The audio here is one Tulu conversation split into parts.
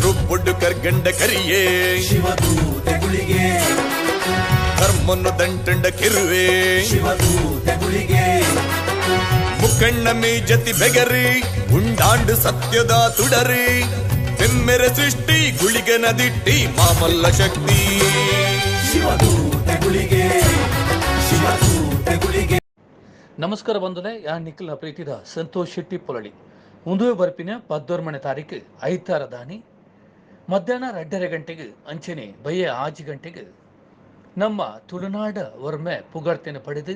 ರುಬ್ಬುಡು ಕರ್ಗಂಡ ಕರಿಯೇ. ಶಿವದೂತೆ ಗುಳಿಗೆ. ಧರ್ಮನ್ನು ದಂಟಂಡ ಕಿರುವೆ. ಶಿವದೂತೆ ಗುಳಿಗೆ. ಮುಕ್ಕಣ್ಣ ಮೇಜತಿ ಬೆಗರಿ ಉಂಡಾಂಡು ಸತ್ಯದ ತುಡರಿ ಬೆಮ್ಮೆರೆ ಸೃಷ್ಟಿ ಗುಳಿಗನ ದಿಟ್ಟಿ ಮಾಮಲ್ಲ ಶಕ್ತಿ. ಶಿವದೂತೆ ಗುಳಿಗೆ, ಶಿವದೂತೆ ಗುಳಿಗೆ. ನಮಸ್ಕಾರ ಬಂಧುಲೆ, ಯಾನ್ ನಿಖಿಲ ಪ್ರೀತಿದ ಸಂತೋಷ್ ಶೆಟ್ಟಿ ಪೊಲಳಿ. ಉಂದುವೆ ಬರ್ಪಿನ 11ನೇ ತಾರೀಕು ಐತಾರ ದಾನಿ ಮಧ್ಯಾಹ್ನ 2:30 ಗಂಟೆಗೆ ಅಂಚನೆ ಬಯ್ಯ 6 ಗಂಟೆಗೆ ನಮ್ಮ ತುಳುನಾಡ ಒರ್ಮೆ ಪುಗರ್ತೆನ ಪಡೆದು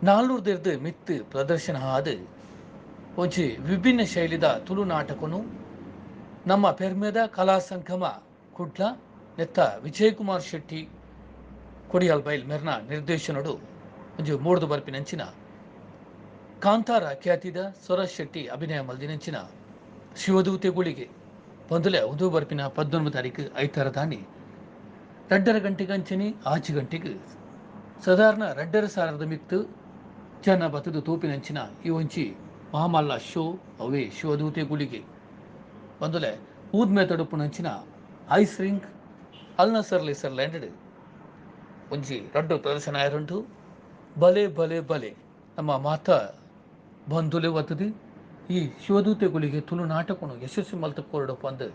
ನಾಲ್ನೂರ್ದಿರ್ದು ಮಿತ್ತು ಪ್ರದರ್ಶನ ಆದ ಒಂಜಿ ವಿಭಿನ್ನ ಶೈಲಿದ ತುಳು ನಾಟಕನು ನಮ್ಮ ಪೆರ್ಮೆದ ಕಲಾ ಸಂಗಮ ಕುಡ್ಲ ನೆತ್ತ ವಿಜಯಕುಮಾರ್ ಶೆಟ್ಟಿ ಕೊಡಿಯಾಲ್ ಬೈಲ್ ಮೆರ್ನ ನಿರ್ದೇಶನಡು ಒಂಜಿ ಮೂಡ್ದು ಬರ್ಪಿನಂಚಿನ ಕಾಂತಾರ ಖ್ಯಾತಿದ ಸ್ವರ ಶೆಟ್ಟಿ ಅಭಿನಯ ಮಲ್ದಿನಂಚಿನ ಶಿವದೂತೆ ಗುಳಿಗೆ ಬಂದುಲೆ ಉದು ಬರ್ಪಿನ 19 ತಾರೀಕು ಐತಾರ ದಾನಿ 2:30 ಗಂಟೆಗೆ ಅಂಚನೆ 6 ಗಂಟೆಗೆ ಸಾಧಾರಣ 2,500ದ ಮಿತ್ತು ಜನ ಬತ್ತದು ತೂಪಿನಂಚಿನ ಈ ಒಂಜಿ ಮಹಾಮಲ್ಲ ಶೋ ಅವೇ ಶಿವದೂತೆ ಗುಳಿಗೆ. ಬಂದುಲೆ ಊದ್ಮೆ ತಡುಪುನಂಚಿನ ಐಸ್ ರಿಂಗ್ ಅಲ್ನಸರ್ ಲೇಸರ್ ಲ್ಯಾಂಡೆಡ್ ಒಂಜಿ ರಡ್ಡು ಪ್ರದರ್ಶನ ಆಯರುಂಟು. ಬಲೆ ಬಲೆ ಬಲೆ ನಮ್ಮ ಮಾತಾ ಬಂಧುಲೆ ಒತ್ತದು ಈ ಶಿವದೂತೆ ಗುಳಿಗೆ ತುಳು ನಾಟಕನು ಯಶಸ್ವಿ ಮಲ್ತ ಕೋರಡು ಪಂದ್.